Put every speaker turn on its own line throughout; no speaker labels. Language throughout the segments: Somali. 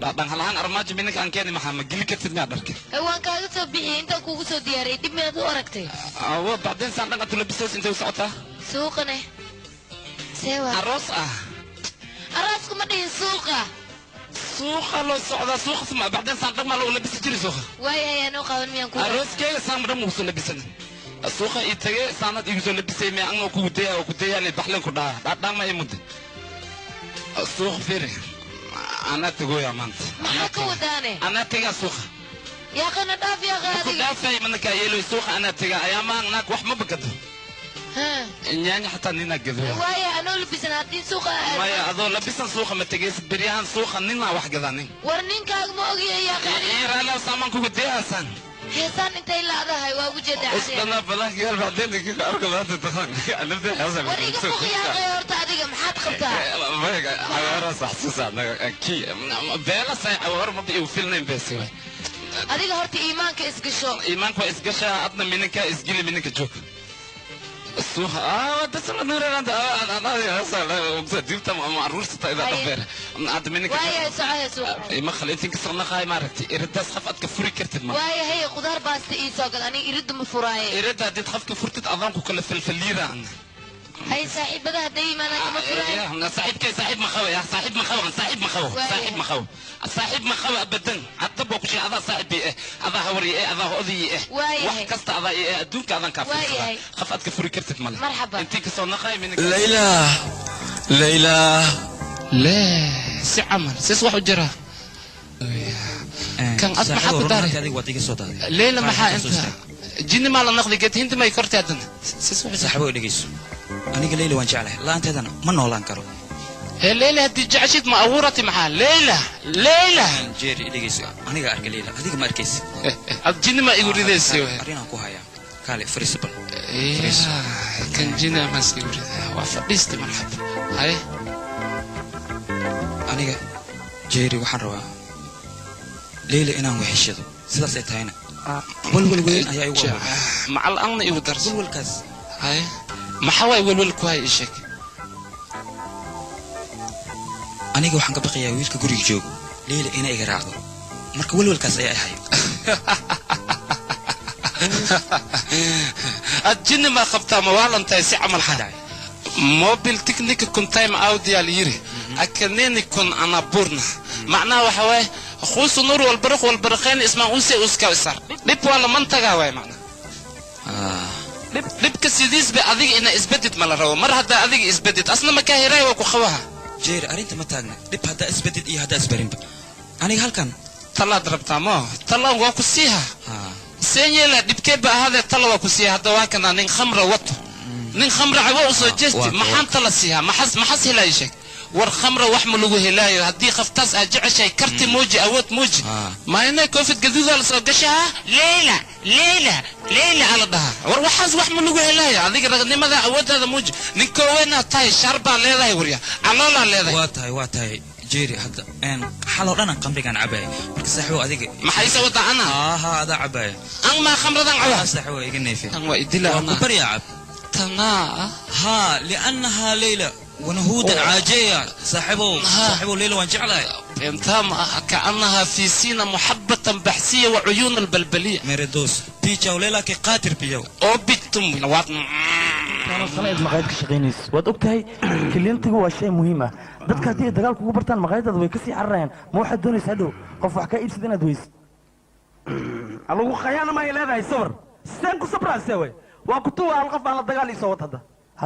Dhadhan armaajo minanka aan keeni, maxaa ma geli kartid miyaa dharka?
Waan kaaga soo bixiyey intaan kuugu soo diyaariyey. Dhib miyaad u aragtay?
Wa bacdeen saan dhan atulabisoos, intay u socotaa?
Suuqane seewa.
Aroos ah?
Aroosku ma dhihin, suuqa.
Suuqa loo socdaa, suuqa sma bacdeen saan dhan maa loo labisi jiri suuqa?
Waayahay, anoo qaban miyaan ku
Arooskeyga saan dhan mugu soo labisan suuqa ii tage, saanad igu soo labisay miya? Anoo kugu daya oo ku dayaale baxleen ku dhaha dhadhaan ma ii mudde suuqa. Firi, anaa tagoya maanta.
Maxaa ka wadaane?
Anaa tegaa suuqa.
Yaaqana dhaaf, yaaqa.
Ku
adiga
dhaafay manaka yeeloy, suuqa anaa tegaa. Ayaamaa naag wax ma bagado, nyaanya xataa ninaa gadoya.
Waaya, anoo labisan haddii suuqa aado?
Maya, adoo labisan suuqa ma tegaysid. Beryahan suuqa ninaa wax gadaa nin.
War ninkaaga ma ogiyo, yaaqa.
Raala saamaan kugu dayaasaan.
Heesaan intay laadahay waa ugu jeedaa.
Usdana badan gaal bacdeen ninka arka maanta taqaan nafta xasa.
War iga fuq, yaaqay. Horta adiga maxaad qabtaa?
Mayaga xawaara saxsuusa ki beela say xawaar ma bi filnayn beesi way.
Adiga horta iimaanka isgasho.
Iimaanka waa isgashaa, adna mininka isgili, mininka joog suuqa dasma nuuranta dibta ama aruurta ida dhabeer hadda mininka.
Waayahay, socohe suuqa.
Ima khal intin kasoo naqaay maaragtay, iridaas qaf adka furi kartid ma?
Waayahay, khudaar baasta ii soo gal, aniga iridda ma furaaye.
Irida haddiid qafka furtid, adaanku kala falfaliiraan.
Hay, saaxiibada hadday imaanaan kama furaaye.
Saaxiibkay saaxiib ma qabo ya, saaxiib ma qabo, saaxiib ma qabo, saaxiib ma qabo, saaxiib ma qabo abadan. Hadda baa ku sheegay, adaa saaxiib eh, adaa hawari eh, adaa oday eh.
Waayahay.
Wax kasta adaa eh, adduunka adan kaa fiirsada.
Waayahay.
Qaf aad ka furi kartid male.
Marxaba.
Intii kasoo naqay min
Layla, Layla.
Lee si camal sis wax u jira kan ad maxaa ku daray?
Adiga waad iga soo daaday.
Leyla, maxaa inta jinni maa la naqdi geed hinti may kortay haddana sis wax?
Saaxiibo, dhegeyso, aniga Leyla waan jeclahay, la'aanteedana ma noolaan karo.
Hee Leyla, haddii jeceshid ma abuurati? Maxaa Leyla, Leyla?
Jerry, dhegeyso, aniga arka Leyla, adiga ma arkaysi.
Ad jinni ma igu ridaysi?
Arrinaan ku hayaa, kaale fariiso bal.
Kan jinni amaan iska igu ridaa, waa fadhiisti. Marxaba, haye.
Aniga Jerry waxaan rabaa Leyla inaan weheshado, sidaas ay tahayna walwal weyn ayaa igu abuuray.
Macal anna igu darso.
Walwalkaas.
Haye, maxaa waay welwel ku hay? Ii sheeg.
Aniga waxaan ka baqayaa wiilka guriga joogo Leyla inay iga raacdo, marka walwalkaas ayaa i hayo.
Ad jinni maa qabtaa? Ma waalan tahay? Si camal
dhacay?
Mobil technica kun time out yaa la yiri, akaneni kun anaburna. Macnaha waxa waaye khuusu nur walbaraq walbaraqeen ismaan unse uska isar dhib waa laman tagaa waay macna. Dhibka sidiisba adiga ina isbedid ma la rabo. Mar haddaa adiga isbedid, asna makaa hiraay waa ku qabaha.
Jerry, arrinta ma taagna dhib haddaa isbedid iyo haddaa isbarinba, aniga halkan
Talaad rabtaa mo? Tala waa ku siiha. Seen yeela? Dhibkee ba ahaadee, tala waa ku siiha. Hadda waa kanaa nin khamra wato, nin khamra cabo usoo jeesti. Maxaan tala siihaa? Maxas maxas helaayo? Sheeg. War khamra wax ma lagu helaayo. Haddii khaftaas aad jeceshahay, karti muuji, awood muuji. Maayna koofid gaduudaa la soo gashaa, Leyla, Leyla, Leyla ala dhahaa. War waxaas wax ma lagu helaayo. Adiga ragnimada awooddaada muuji. Ninkoo weynaad tahay, shaar baa leedahay, warya caloolaa leedahay.
Waa tahay, waa tahay Jerry. Hadda xaloo dhan aan qamrigaan cabaya, marka saaxiibo adiga
Maxay se wada ana?
Aha, adaa cabaya.
An maa khamradan caba?
Saaxiibo, iga neefe.
Tan waa idila.
Waa ku baryaa, cab.
Tanaa.
ها، لأنها ليلى ونهودا عاجية. صاحبه صاحبه، ليلى وان جعلها.
انت كأنها في سينا محبة بحثية وعيون البلبلية.
ميردوس بيجاو ليلى كي قاتر بيجاو.
oo bitum waad
Sano aad maqaayad ka shaqaynayso, waad ogtahay clientigu waa shay muhiim ah. Dadka haddii ay dagaal kugu bartaan, maqaayadaada way kasii cararayaan. Ma waxaad doonaysaa hadhow qof wax kaa iibsada inaad weyso?
Lagu khayaana ma ay leedahay sabr? Seen ku sabraase wey? Waa kutuwa hal qof aan la dagaal isoo wad hadda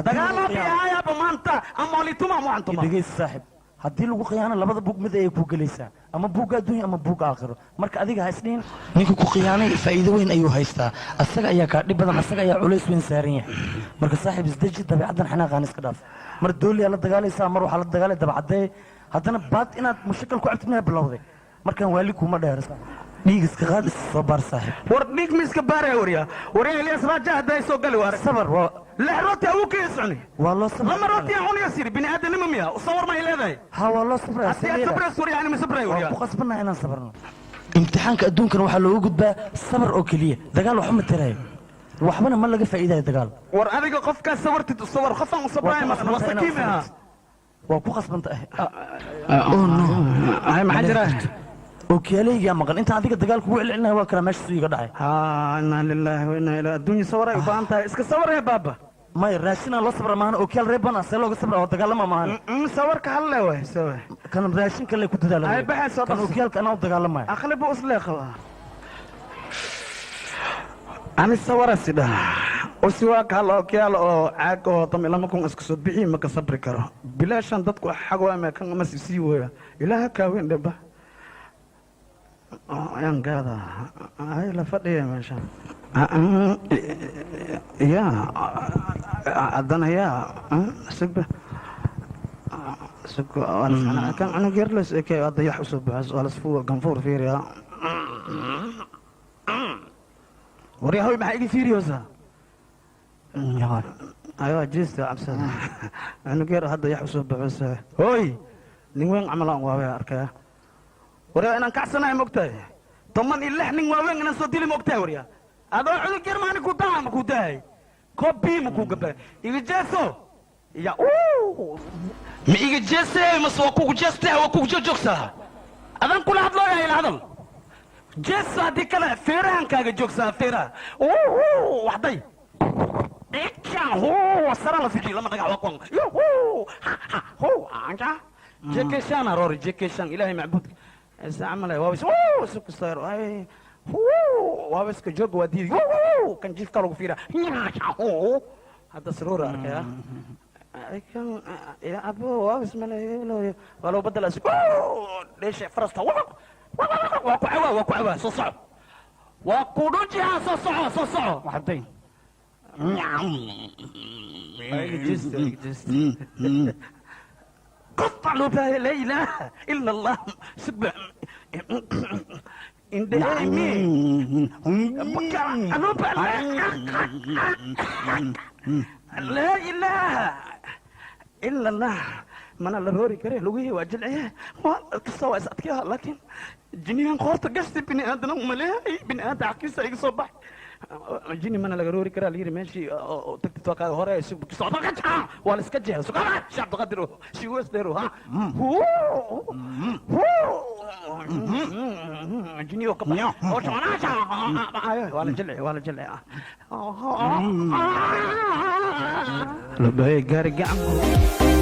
dagaal ahayaaba maanta ama lituma ama waxantuma.
Dhegeysa saaxib, haddii lagu khiyaano, labada buug mid ayay kuu gelaysaa, ama buugga adduunya ama buugga aakhiro. Marka adiga ha isdhihin ninka ku khiyaanay faa'iido weyn ayuu haystaa. Asaga ayaa kaa dhib badan, asaga ayaa culays weyn saaran yahay. Marka saaxiib, isdeji, dabeecaddan xanaaqaan iska dhaaf. Mar dooliyaa la dagaalaysaa, mar waxaa la dagaalay dabacadee, haddana baad inaad mushakal ku cabtid miyaa bilowday? Markaan waali kuuma dheer, dhiig iska qaad, is soo baar saaxiib.
War dhiig ma iska baaraya? Warya, warya, Ilyas Raaja hadda soo gali waar.
Sabar waa
lix rooti awuu ka socni.
Waa loo sabray.
Lama rooti aan cunaya siri bini aadanimo miya sawar ma ay leedahay?
Ha, waa loo sabraya.
Haddii aad sabrayso warya, ani ma sabray warya.
Waa ku qasbannaha inaan sabrno. Imtixaanka adduunkan waxaa looga gudbaa sabar oo keliya. Dagaal waxba ma tarayo, waxbana ma laga faa'iidayo dagaal.
War adiga qofkaas sawartid u sawar, qofaan u sabraya ma waa sakiim ah.
Waa ku qasbanta. Oh no.
Ay, maxaa jira?
Ookiyaaleygaa maqan. Inta adiga dagaal kugu celcelinaya, waa kana meesha suu iga dhacay.
Haa, inaa lilaahi wa inaa ilaa. Adduunya sawar ay u baahan tahay, iska sawaree baaba.
Maya, raashinaa loo sabra maahan. Ookiyaal reeban see looga sabra oo dagaalama maahan.
Sawarka halle waay sawa.
Kan raashinka le ku dadaala.
Ay, baxay soo
kan
dhaqso.
Ookiyaalka anaa u dagaalamaya.
Aqli buu islee qabaa. Ani sawarasi dhaha usiwaaka hal ookiyaal oo caag oo tam 2,000 iska soo bixii, maka sabri karo. Bilaashan dadku xago ama kan ama sii weya. Ilaaha kaaweyn dheba ayaan gaada ay la fadhiya meeshan ya haddana ya sugba sug kan cunug yar les ekay hadda yax usoo baxas waa lasfuwa ganfuur fiiriya. Waryahoy, maxaa iga fiiriyoosaa? Aywa, jeesta cabsada. Cunug yar hadda yax usoo baxos. Hooy, nin weyn camal aan waaway arkaya. Waryaa, inaan kacsanahay mogtahay? 16 nin waaweyn inaan soo dili mogtahay? Waryaa, adoo cunug yar maani ku daha ma ku dahay kobi ma ku gaba iga jeeso ya ma iga jeese mase waa kugu jeestay, waa kugu joogsaa. Adan kula hadlooyahay, ila hadal jeeso. Haddii kale feerahan kaaga joogsaa feeraha waxday sara la fiji lama dhagax waa kuwan jekeshan aroori jekeshan. Ilaahay macbuudka isacmale waaba sukustayr ay waaba iska joog waa diidi kan jiifka lagu fiira hadda saroora arkaya kan ya abo waaba ismaleeyo waa loo badala dheesha farasta waa ku cawaa, waa ku cawaa. Soo soco, waa ku dhujihaa. Soo soco, soo soco waxday. قطع له لا اله الا الله سبع اندهمي لا اله الا الله. mana la roori kare, lugihii waa jilciye, waa kasta waa is adkeeha, laakiin jinihan qoorta gashti bini aadana umaleehay bini aadam xaqiisa iga soo bax. Jini mana laga roori karaa layiri meeshii tagtid waa kaaga hore socda waa la iska jeexa shacab qadir shiwes dheero ha jiniyo ka bax waa la jilci, waa la jilci. Labay gaari gacan.